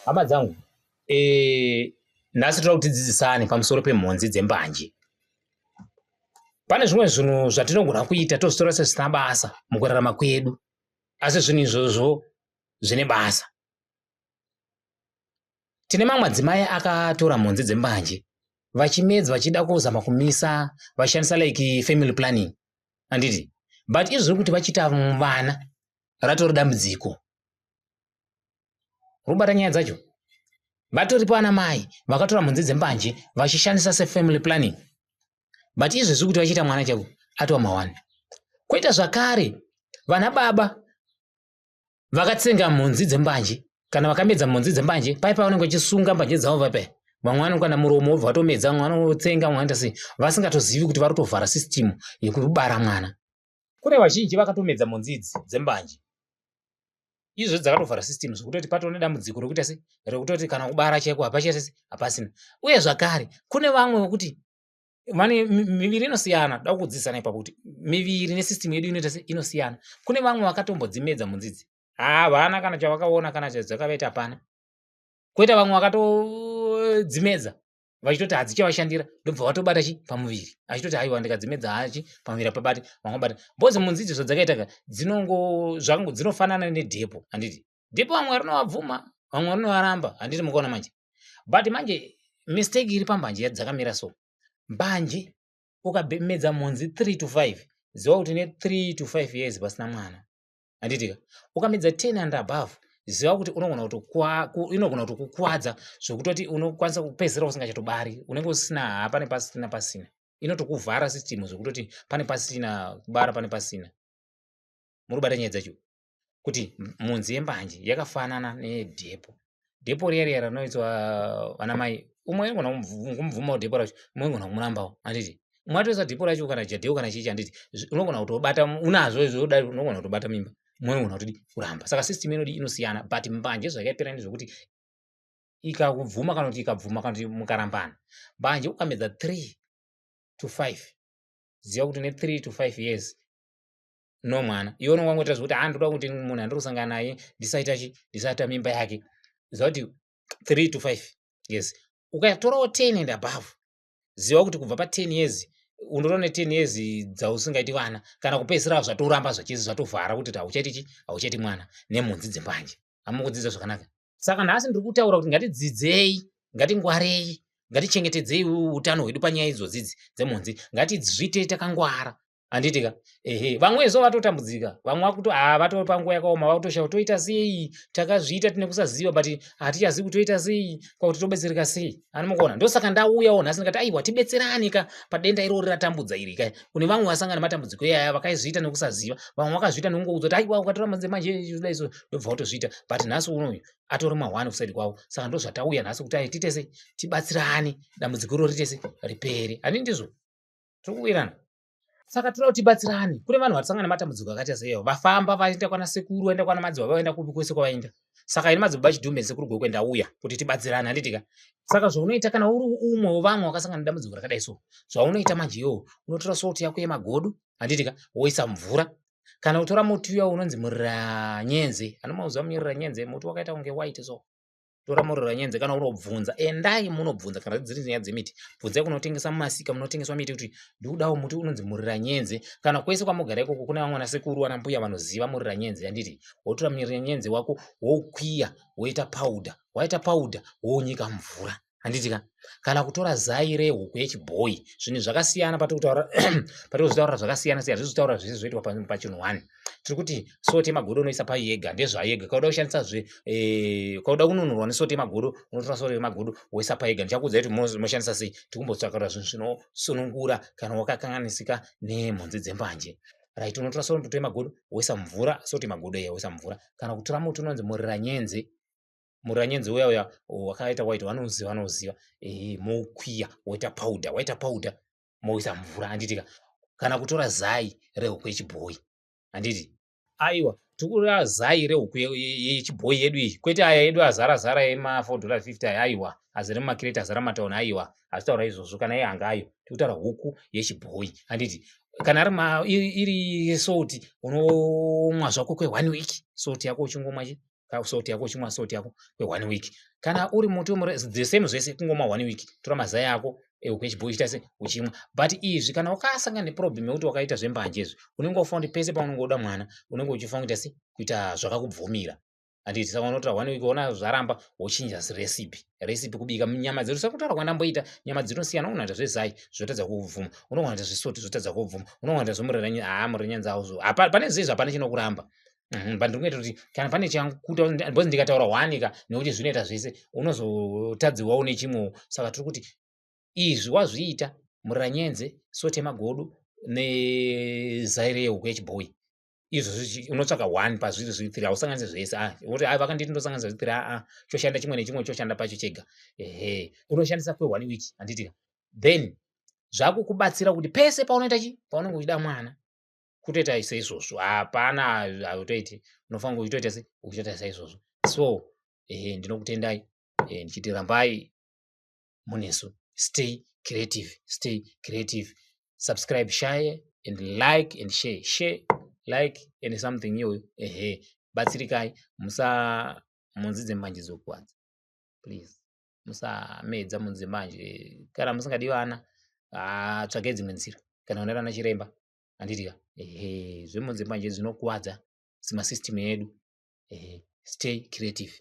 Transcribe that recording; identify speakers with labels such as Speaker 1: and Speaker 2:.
Speaker 1: Hama dzangu, nhasi toda kuti tidzidzisane pamusoro pemhonzi dzembanje. Pane zvimwe zvinhu zvatinogona kuita tozvitora sezvisina basa mukurarama kwedu, asi zvinhu izvozvo zvine basa. Tine mamwe madzimai akatora mhonzi dzembanje vachimedza vachida kuzama kumisa vachishandisa like family planning, handiti? But izvi zviri kuti vachiita vana ratori dambudziko. Rubata nyaya dzacho. Vatoripo ana mai vakatora mhonzi dzembanje vachishandisa sefamily planning, but izvezvi kuti vachiita mwana chako atova mawani. Koita zvakare vana baba vakatsenga mhonzi dzembanje kana vakamedza mhonzi dzembanje, pai pavanenge vachisunga mbanje dzavo vapai, vamwe vanokwana muromo wobva vatomedza, vamwe vanotsenga, vamwe vanoita sei, vasingatozivi kuti vari kutovhara system yekubara mwana. Kune vazhinji vakatomedza mhonzi idzi dzembanje izvo dzakatovhara system zvekutoti patova nedambudziko rekuita se rekutoti kana kubara chaiko hapachaita se hapasina. Uye zvakare kune vamwe vekuti vane miviri inosiyana, da kudzidzisana ipapo kuti miviri nesystem yedu inoita se inosiyana. Kune vamwe vakatombodzimedza mhonzi idzi, havana kana chavakaona kana chadzakavaita hapana. Koita vamwe vakatodzimedza vachitoti hadzichavashandira, ndobva vatobata chi pamuviri, achitoti haiwa ndikadzimedza hachi pamuviri apabati, vamwe vabata bhozi. Mhonzi idzi zvadzakaita ka dzinongo zvangu dzinofanana nedhepo, handiti? Dhepo vamwe rinovabvuma, vamwe rinovaramba, handiti? Mukaona manje, but manje mistake iri pambanje dzakamira so, mbanje ukamedza mhonzi 3 to 5, ziva kuti ne 3 to 5 years pasina mwana, handiti ka? Ukamedza 10 and above, ziva kuti inogona kutokukwadza zvekutoti unokwanisa kupedzisira usingachatobari, unenge usina ha pane pasina pasina, inotokuvhara system zvekutoti pane pasina kubara, pane pasina. Muri kubata nyaya dzacho kuti mhonzi yembanje yakafanana nedhepo, dhepo riya riya rinoiswa vana mai. Umwe unogona kumubvumawo dhepo racho, umwe unogona kumurambawo, handiti? Umwe atoisa dhepo racho kana jadheo kana chichi, handiti? Unogona kutobata unazvo izvo, unogona kutobata mimba, umwe unogona kutodi kuramba. Saka system inodi inosiyana, but mbanje zvakaipera ndezvekuti ikakubvuma kana kuti ikabvuma kana kuti mukarambana, mbanje ukamedza 3 to 5, ziva kuti ne3 to 5 years no mwana. Iwe unongangoita zvekuti ha ndoda kuti munhu andiri kusangana naye ndisaita chi ndisaita mimba yake, ziva kuti 3 to 5 years. Ukatorawo 10 and above, ziva kuti kubva pa10 years unotora ne10 years dzausingaiti vana, kana kupedzisira zvatoramba zvachese, zvatovhara kuti hauchaiti chi hauchaiti mwana nemhunzi dzembanje. Hamukudzidza zvakanaka. Saka nhasi ndiri kutaura kuti ngatidzidzei, ngatingwarei, ngatichengetedzei utano hwedu panyaya idzodzidzi dzemhunzi. Ngatizviitei takangwara, handiti ka? Ehe, vamwe zo vatotambudzika, vamwe vakuto ha vatori panguva yakaoma, vakutoshaya toita sei. Takazviita tine kusaziva, but hatichazivi kuti toita sei, kwakuti tobetsereka sei. Ani mukuona, ndosaka ndauyawo nhasi ndikati aiwa, tibetserane ka padenda irori ratambudza iri ka. Kune vamwe vasangana nematambudziko iyaya, vakaizviita nekusaziva, vamwe vakazviita nekungoudzwa kuti aiwa, ukatora mhonzi manje kudai so, ndobva watozviita. But nhasi unoyu atori mahwani kuside kwavo. Saka ndozvatauya nhasi kuti ai tiite sei, tibatsirane, dambudziko irori riite sei, ripere. Hani ndizvo tiri kuwirana? Saka toda kuti tibatsirane. Kune vanhu vatisangana nematambudziko akaita seiyo, vafamba, vaenda kwana sekuru, vaenda kwana madzibaba, vaenda kupi kwese kwavaenda. Saka ini Madzibaba Chidhume, Sekuru Gokwe, ndauya kuti tibatsirane, handiti ka? Saka zvaunoita kana uri umwe wevamwe wakasangana nedambudziko rakadai so, zvaunoita manje iwowo, unotora salt yako yemagodo, handiti ka? Woisa mvura, kana kutora muti uya unonzi muriranyenze. Anomauziva muriranyenze? Muti wakaita kunge white so. Tora muriranyenze, kana unobvunza, endai munobvunza. Kana dziri nyaya dzemiti, bvunzai kunotengesa mumasika munotengeswa miti kuti ndikudawo muti unonzi muriranyenze, kana kwese kwamugara ikoko kune vamwe vanasekuru, vana mbuya vanoziva muriranyenze, handiti? Wotora muriranyenze wako, woukwiya, woita powder. Waita powder, wounyika mvura, handiti ka? Kana kutora zai rehuku yechibhoyi. Zvinhu zvakasiyana patikutaura, patikuzvitaura zvakasiyana siyana, zvizvitaura zvese zvoitwa pachinhu one. Tiri kuti salt yemagodo unoisa payo yega, ndezvayega. Kauda kushandisa zve kauda kununurwa nesalt yemagodo, unotora salt yemagodo woisa payega. Ndichakuudzai kuti moshandisa sei. Tikumbotsvakura zvinhu zvinosunungura kana wakakanganisika nemhunzi dzembanje, right? Unotora salt yemagodo woisa mvura, salt yemagodo iya woisa mvura, kana kutora muti unonzi muriranyenze. Muriranyenze uya uya wakaita white, vanoziva vanoziva. Moukwiya, woita powder. Waita powder, moisa mvura, handiti ka? Kana kutora zai rehuku yechibhoyi, handiti? Aiwa, tikureva zai rehuku yechibhoyi yedu iyi, kwete aya edu azara zara ema $4.50 aya. Aiwa, azere mumakireti, azara mumatauni. Aiwa, hazvitaura izvozvo. Kana ihangayo, tikutaura huku yechibhoyi, handiti? Kana ari iri salt, unomwa zvako kwe1 week salt yako uchingomwa chi. Salt yako uchimwa salt yako kwe1 week. Kana uri muti the same zvese, kungomwa 1 week. Tora mazai ako ehuku yechibhoyi, uchiita se uchimwa. But izvi kana wakasangana neproblem yekuti wakaita zvembanje izvi, unenge wafunga kuti pese paunenge uda mwana unenge uchifanira kuita se kuita zvakakubvumira, handiti? Saka unotora one week, ona zvaramba, wochinja recipe. Recipe kubika nyama dzedu, sekutaura kwandamboita, nyama dzinosiyana. Unogona kuita zvezai, zvotadza kubvuma. Unogona kuita zvesalt, zvotadza kubvuma. Unogona kuita zvomurera, haa, murenyanzawo. Pane zvezvo hapana chinokuramba. But ndinoita kuti kana pane changukuta, because ndikataura one ka, nekuti zvinoita zvese, unozotadziwawo nechimwewo. Saka tiri kuti izvi wazviita, muriranyenze, salt yemagodo nezai rehuku yechibhoyi, izvozvi unotsvaka one pazviri zviri three. Hausanganisi zvese. Ah, kuti ai vakanditi ndosanganisa zviri three. Aa, choshanda chimwe nechimwe, choshanda pacho chega. Ehe, unoshandisa kwe one week, handiti? Then zvakukubatsira kuti pese paunoita chi paunenge uchida mwana, kutoita seizvozvo. Hapana hautoiti, unofanira uchitoita se uchitoita saizvozvo. So ehe, ndinokutendai ndichiti rambai munesu. Stay creative, stay creative. Subscribe, share and like and share, share, like and something iyoyo. Ehe, batsirikai. Musa mhunzi dzembanje dzokuwadza, please, musamedza mhunzi dzembanje. Kana musingadi vana, tsvagai dzimwe nzira, kana une vana chiremba, handiti ka? Ehe, zvemhunzi dzembanje zvinokuwadza simasystem edu. Ehe, stay creative.